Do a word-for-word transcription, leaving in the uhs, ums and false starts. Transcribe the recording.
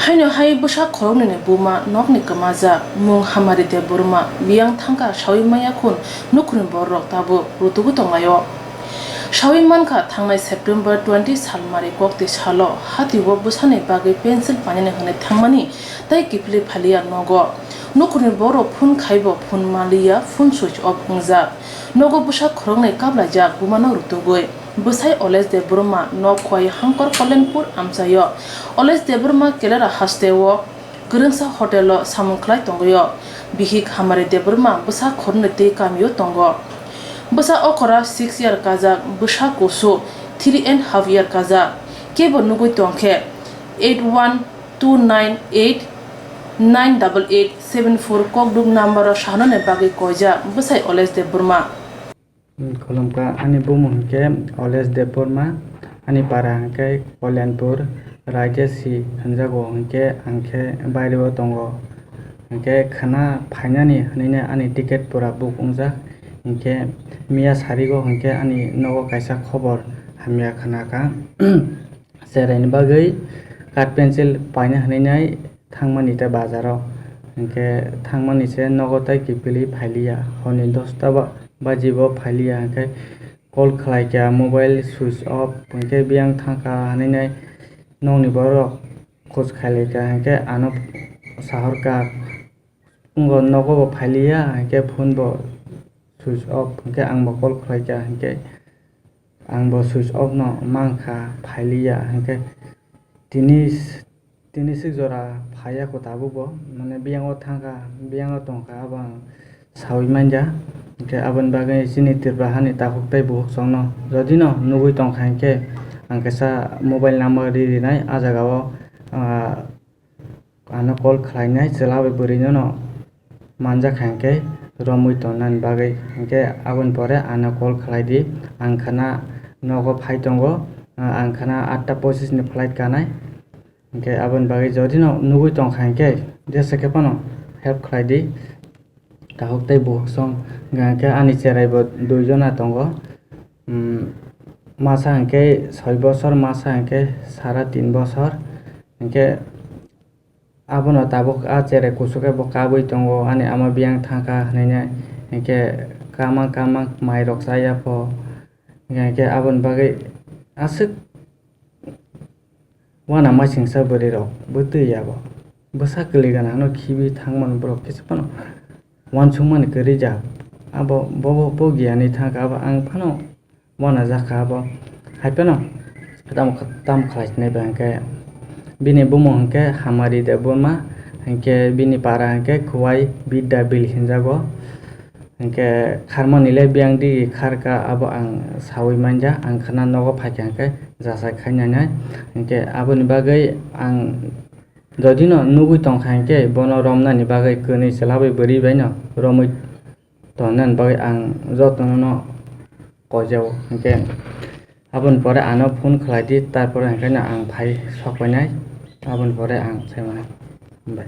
Haino hai bwsa khoroknwini buma nokni kwmajak mung Hamari Debbarma biyang thangkha sawi manya khun nukhurni bororok tabuk rutugwi tonglaio. Sawi mankha thangnai September twenty salmari kokti salo hatio bwsani bagwi pencil painani hwnwi thangmani tei kiphilwi phaliya nogo. Nukhurni borok phone khaibo phone manliya, phone switch off wngjak. Nogo bwsa khoroknwi kaplaijak bumano rutugwi. Bwsai Oles Debbarma nok Khowai Hangkor Kollenpur amchaio. Oles Debbarma Kelera hasteo kwrwngsa hotelo samung khlai tongwio. Bihik Hamari Debbarma bwsa khoroknwi twi kamio tongo. Bwsa okora six year kajak, bwsa kusu three and half year kajak. Kebo nugwi tongkhe eight one two nine eight nine double eight seven four kokduk number o sahanani bagwi koijak bwsai Oles Debbarma. Khulumkha, ani bumung hinkhe Oles Debbarma, ani para hinkhe Kolyanpur, Raijasi hinjago, hinkhe ang khe baireo tongo. Hinkhe khwna phainani hwnwi ani ticket pura book wngjak. Hinkhe miya sarigo hinkhe ani nogo kaisa khobor hamya khwnakha. Cheraini bagwi cut pencil paina hwnwi thangmani tei bazaro. Hinkhe thangmani se nogo tei kiphilwi phailiya. Horni dosta ba-, bajibo phailiya hinkhe call khlaikha, mobile switch off hinkhe biyang thangkha hwnwi nokni borok khoj khailaikha hinkhe ano sahorkha. Wngkha nogo bo phailiya, hinkhe phone bo switch off, hinkhe ang bo call khlaikha, hinkhe ang bo switch off no mankha, phailiya, hinkhe tini, tini swk jora phaiya kho tabuk bo, mane biyango thangkha, biyango tongkha, abo ang sawi manya, hinkhe aboni bagwi chini Tripura hani takhuk tei bukhuk chwngno jodi no nugwi tongkha hinkhe ang kaisa mobile number ri rinai, ah jagao, ah, Ano call khlainai chwla bai bwrwino no manjakha hinkhe romwi tongnani bagwi hinkhe aboni pore ano call khlai di, ang khwna nogo phai tongo, ang khwna atta pochis ni flight kanai hinkhe aboni bagwi jodi no nugwi tongkha hinkhe jesa khe phano help khlai di. Takhuk tei bukhuk song hwnkha khe ani cherai bo dui jona tongo. Umm, masa hwnkhe soi bosor, masa hwnkhe sara tin bosor. Hwnkhe abono tabuk a cherai kuchuk khe bo kabui tongo, ani ama biyang thangkha hwnwi nai. Hwnkhe kama kama mairok chaya pho. Hwnkhe aboni bagwi aswk Uanama singsa bwrwi rok bwtwi yabo. Bwsa kwlwi gana no khibi thangmani borok kisa phano uansukmani kwrwi ja. Abo bobo bo giyani thangkha abo ang phano uanajakha abo. Hai phano tamo kha-, tamo khlai sinai ba hwnkhe bini bumung hwnkhe Hamari Debbarma, hwnkhe bini para hwnkhe Khowai Bidya Bil hinjago. Hinkhe kharmani le biyang digi kharkha, abo ang sawi manja, ang khwna nogo phaikha hinkhe jachai khainanai. Hinkhe aboni bagwi ang jodino nugwi tongkha hinkhe bono romnani bagwi kwnwi chwla bai bwrwi baino romwi tongnani bagwi ang jotono no koijao. Hinkhe aboni pore ano phone khlai di, tarpore hinkhe no ang phai sok painai, aboni pore ang sai manai. Hambai.